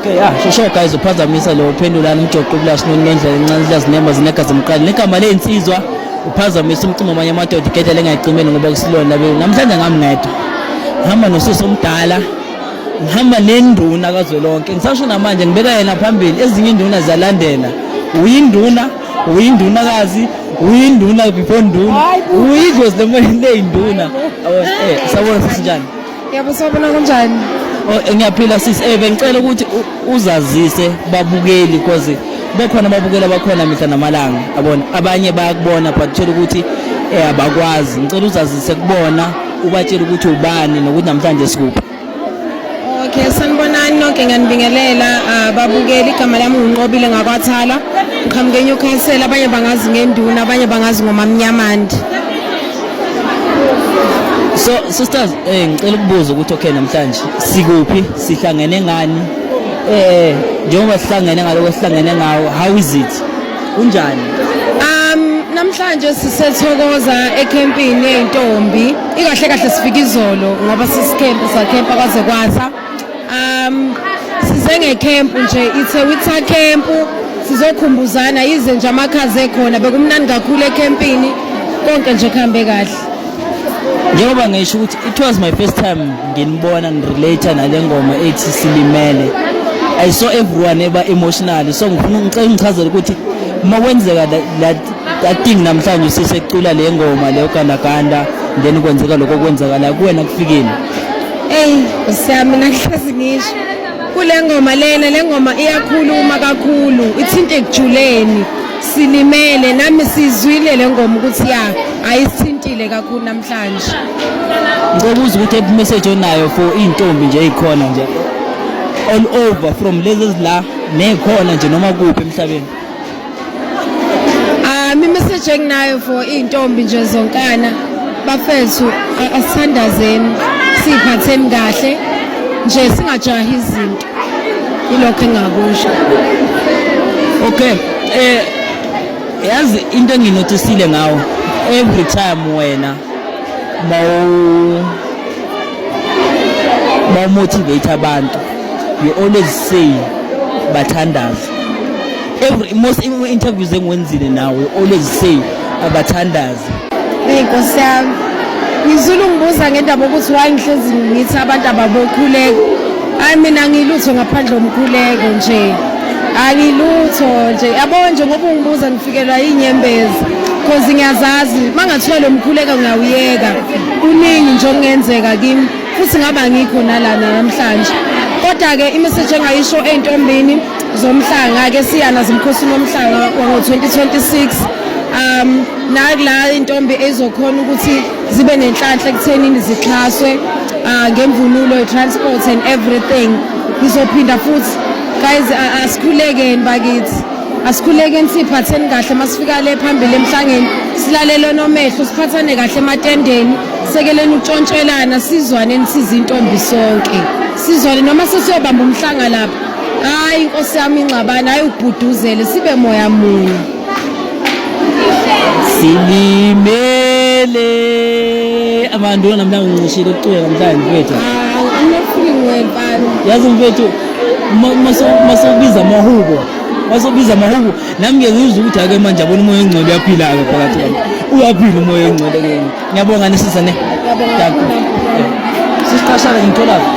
Okay, yeah, sure guys, uphazamisa lo uphendulani umjoqo ubulashi nonendlela encane silazinemba zinegazi emqali negama lensizwa uphazamisa umcimbi amanye amadoda igedlela engayicimeli ngoba kusilona be namhlanje ngamngedwa ngihamba nosisi omdala ngihamba nenduna kazwelonke ngisasho namanje ngibeka yena phambili ezinye induna ziyalandela uyinduna uyindunakazi uyinduna before nduna uyidlozi leyinduna sawubona sisi njani? Yebo, sawubona, kunjani? Oh, ngiyaphila sisi. Bengicela ukuthi uzazise babukeli because bekhona ababukeli abakhona mihla namalanga, yabona. Abanye bayakubona but thola ukuthi abakwazi. Ngicela uzazise kubona, ubatshele ukuthi ubani nokuthi namhlanje sikuphi. Okay, sanibonani nonke, ngiyanibingelela babukeli. Igama lami nguNqobile ngakwaThala. Ngiqhamuke eNewcastle, abanye bangazi ngenduna, abanye bangazi ngomamnyamandi. So sisters, ngicela ukubuza ukuthi okay namhlanje sikuphi, sihlangene ngani? Njengoba sihlangene ngaloko sihlangene ngawo, how is it? Kunjani? Namhlanje sisethokoza ekhempini yey'ntombi. Ikahle kahle sifika izolo ngoba sisikhempu sakhempa kwaze kwasa. Size ngekhempu nje, it's a winter camp. Sizokhumbuzana yize nje amakhaza ekhona, bekumnandi kakhulu ekhempini. Konke nje kuhambe kahle. Njengoba ngisho ukuthi it was my first time nginibona ngirelate nale ngoma ethi Silimele. I saw everyone eba emotional, so ngifuna ngicela ngichazele ukuthi uma kwenzeka that thing namhlanje usisecula le ngoma leyo gandaganda, then kwenzeka lokho okwenzakala kuwena kufikeni. Ey, Nkosi mina ngihlezi ngisho kule ngoma lena, le ngoma iyakhuluma kakhulu, ithinta ekujuleni. Silimele, nami sizwile le ngoma ukuthi ya ayisithintile kakhulu namhlanje. Ngicela ukubuza ukuthi message onayo for iy'ntombi nje ey'khona nje all over from lezi ezila nekhona nje noma kuphi emhlabeni. I-message enginayo for iy'ntombi nje zonkana, bafethu, asithandazeni, siy'phatheni kahle nje, singajahi izinto. Ilokho engingakusho. Okay, yazi into enginotisile ngawo, every time wena mawu motivate abantu, you always say bathandaze. Every most interviews engiwenzile nawe, you always say abathandaze. Eyi Nkosi yami, ngizula ungibuza ngendaba ukuthi why ngihlezi ngithi abantu ababokhuleko. Hayi, mina ngilutho ngaphandle komkhuleko nje, angilutho nje, yabo nje. Ngoba ungibuza ngifikelwa inyembezi cause ngiyazazi uma ngathiwa lo mkhuleko ngiyawuyeka, kuningi nje okungenzeka kimi futhi ngaba ngikho nalana namhlanje. Kodwa-ke imessage engayisho ey'ntombini zomhlanga-ke, siyana zimkhosini womhlanga wango-2026, nakula intombi ezokhona ukuthi zibe nenhlanhla ekuthenini zixhaswe ngemvunulo, transport and everything. Ngizophinda futhi guys, asikhulekeni bakithi, asikhulekeni, siphatheni kahle masifika le phambili emhlangeni, silalele nomehlo, siphathane kahle ematendeni, sekeleni ukutshontshelana, sizwaneni sizintombi sonke, sizwane noma sesiyobamba umhlanga lapha. Hayi inkosi yami, ingxabano, hayi ubhuduzele, sibe moya munye. Silimele abantu namhlanje, ngincishile ukucula namhlanje mfethu. I'm not feeling well, mfana. Yazi mfethu, masubiza amahubo, masubiza amahubo, nami ngeke ngizwe ukuthi ake manje abona umoya ongcwele uyaphila-ke phakathi kwami, uyaphila umoya ongcwele ke. Ngiyabonga nisisa ne. Ngiyabonga. Sisiqashana ngitholaphi?